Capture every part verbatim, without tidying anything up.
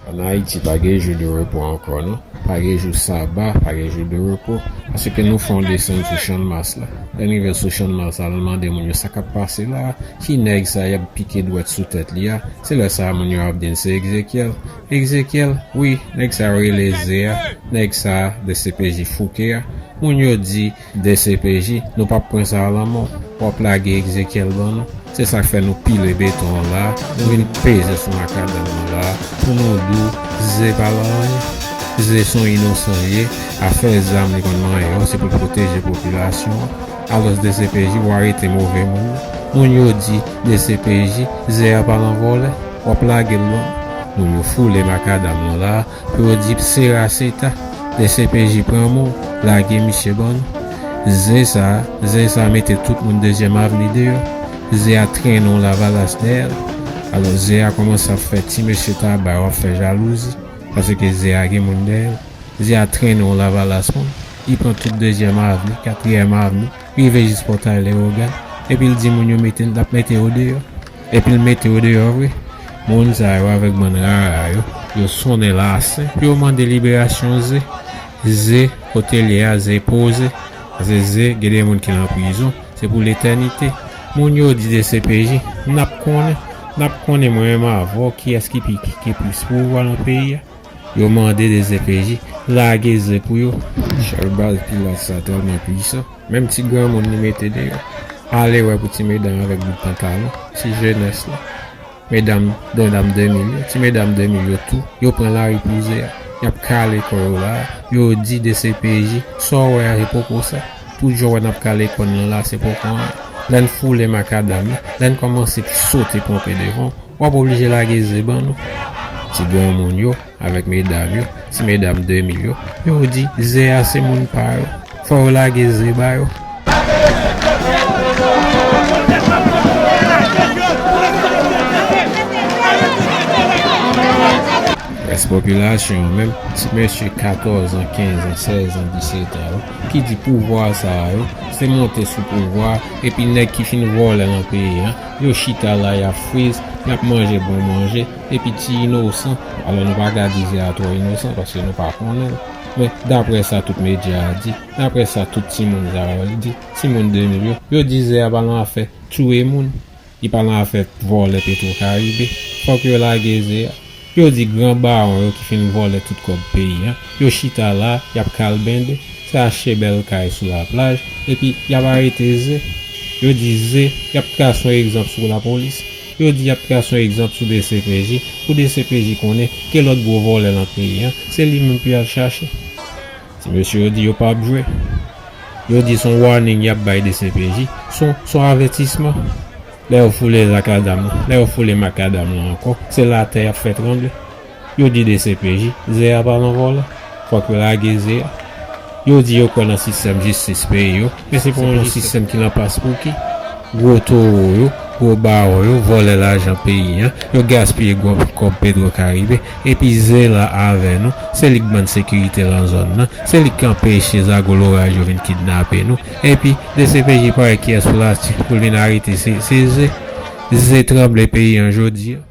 Ann Ayiti, pa gen jou de repo ankò, non. Pa gen jou saba, pa gen jou de repo. Paske nou fè yon desann sou Channmas la. Lè n rive sou Channmas la, nou mande moun yo sa k ap pase la a, ki nèg sa y ap pike dwèt sou tèt li a. Se lè sa a moun yo ap di n se Egzekyèl. Egzekyèl, wi, nèg sa yo rele Ze a, nèg sa a, D C P J fouke a. Moun yo di, D C P J, nou p ap pran sa a lanmò. W ap lage Egzekyèl ban nou. Se sa k fè nou pile beton an la, nou vin peze sou makadam nan la, pou nou di w, Ze pa lan anyen. Ze se yon inosan li ye, afè zam li konn manyen yo, se pou l pwoteje popilasyon an. Alòs D C P J, w arete move moun nan. Moun yo di, D C P J, Ze a pa lan vòlè, w ap lage l ban nou. Moun yo foule makadam nan la, pou yo di se Raseta, D C P J pran mo, lage misye ban nou. Ze sa, Ze sa mete tout moun Dezyèm Avni deyò. Ze a trennen yon lavalas dèyè l. Alò, Ze a kòmanse ap fè ti mesye Taba yo ap fè jalouzi, paske Ze a gen moun dèyè l. Ze a trennen yon lavalas moun. Li pran tout Dezyèm Avni, Katriyèm Avni, rive jis Pòtay Leyogàn, epi l di moun yo mete, l ap mete yo deyò. Epi l mete yo deyò vre. Moun sa yo avèk bann rara yo, yo sonnen lasen pou yo mande liberasyon Ze. Ze, kote l ye a, Ze poze. Paske Ze, gen de moun ki nan prizon, se pou letènite. Moun yo di D C P J, n ap konnen, n ap konnen mwen menm avè w kiyès ki pi, ki, ki plis pouvwa nan peyi a. Yo mande D C P J lage Ze pou yo. Chèf baz Pilat sa tèlman pwisan, menm ti granmoun li mete deyò. Ale wè pou ti medam avèk bout pantalon, ti jenès la. Medam, medam de mil yo, ti medam de mil yo tou, yo pran lari pou Ze a. Y ap kale kò yo la, yo di D C P J, sa w wè a, se poko sa. Tout jan w wè n ap kale kò n nan la, se poko anyen. Lè n foule makadam nan, lè n kòmanse sote ponpe devan w, w ap oblije lage Ze ban nou. Ti granmoun yo, avèk medam yo, ti medam de mil yo, yo di Ze a se moun pa yo. Fò yo lage Ze ba yo. Rès popilasyon an menm, ti mesye katòz an, kenz an, sèz an, disèt an yo, ki di pouvwa sa a yo, se monte sou pouvwa, epi nèg ki fin vòlè nan peyi an, yo chita la, y ap friz, y ap manje bon manje, epi ti inosan, alò nou pa ka di Ze a twò inosan, paske nou pa konnen l. Men, daprè sa tout medya a di, daprè sa tout timoun sa yo di, timoun de mil yo, yo di Ze a pa nan afè touye moun. Li pa nan afè vòlè Petwokaribe. Fòk yo lage Ze a. Yo di gran bawon yo ki fin vòlè tout kòb peyi an, yo chita la, y ap kalbende. Se achte bèl kay sou laplaj, epi y ap arete Ze. Yo di Ze, y ap trase yon egzanp sou lapolis. Yo di y ap trase yon egzanp sou D C P J, pou D C P J konnen ke lòt gwo vòlè nan peyi an, se li menm pou y al chache. Ti mesye yo di yo p ap jwe. Yo di se yon warning y ap bay D C P J, se yon, se yon avètisman. Lè yo foule makadam nan, lè yo foule makadam nan ankò, se latè y ap fè tranble. Yo di D C P J, Ze a pa nan vòlè. Fòk yo lage Ze a. Yo di yo kwè nan sistèm jistis peyi yo, men se pa yon sistèm ki nan paspouki. Gwo towo yo, gwo bawon yo, vòlè lajan peyi an, yo gaspiye gwo kòb Petwokaribe, epi Ze la avè nou, se li k ban n sekirite lan zòn nan, se li k anpeche zago loraj yo vin kidnape nou, epi D C P J pa wè kiyès pou l achte pou l vin arete se, se Ze. Ze tranble peyi an jodi a.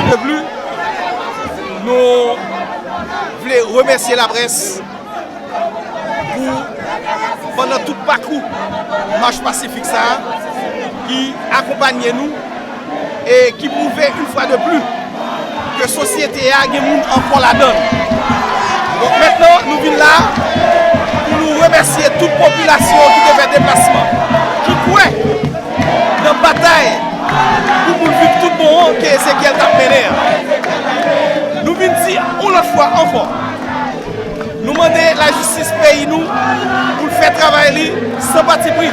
De plus, nou vle remèsye laprès pou, pandan tout pakou mach pasifik sa a, ki akonpanye nou e ki pwouve, yon fwa de plis, ke sosyete a gen moun ankò ladan l. Donk, mentnan, nou vin la pou nou remèsye tout popilasyon ki te fè deplasman, ki kwè nan batay pou moun viv tout bon an ke Ezekyèl t ap mennen an. Nou vin di yon lòt fwa ankò, nou mande lajistis peyi nou pou l fè travay San patipri,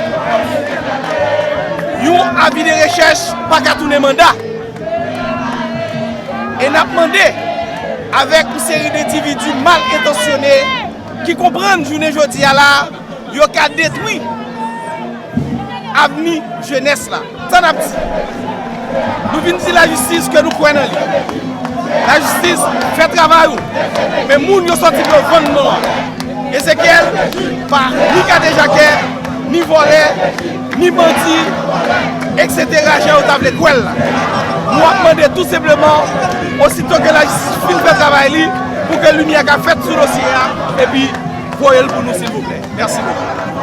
yon avi de rechèch pa ka tounen manda. E n ap mande avèk yon seri endividi mal entansyone ki konprann jounen jodi a la, yo ka detwi avni jenès la. Sa n ap di? Nou vin di lajistis ke nou kwè nan li. Lajistis, fè travay ou. Men moun yo sòti pou yo vann non an. Ezekyèl pa ni kadejakè, ni vòlè, ni bandi, etsetera, jan yo ta vle kwè l la. Nou ap mande tou senpleman, osito ke lajistis fin fè travay li, pou ke limyè ka fèt sou dosye a, epi voye l pou nou, silvouplè. Mèsi bokou.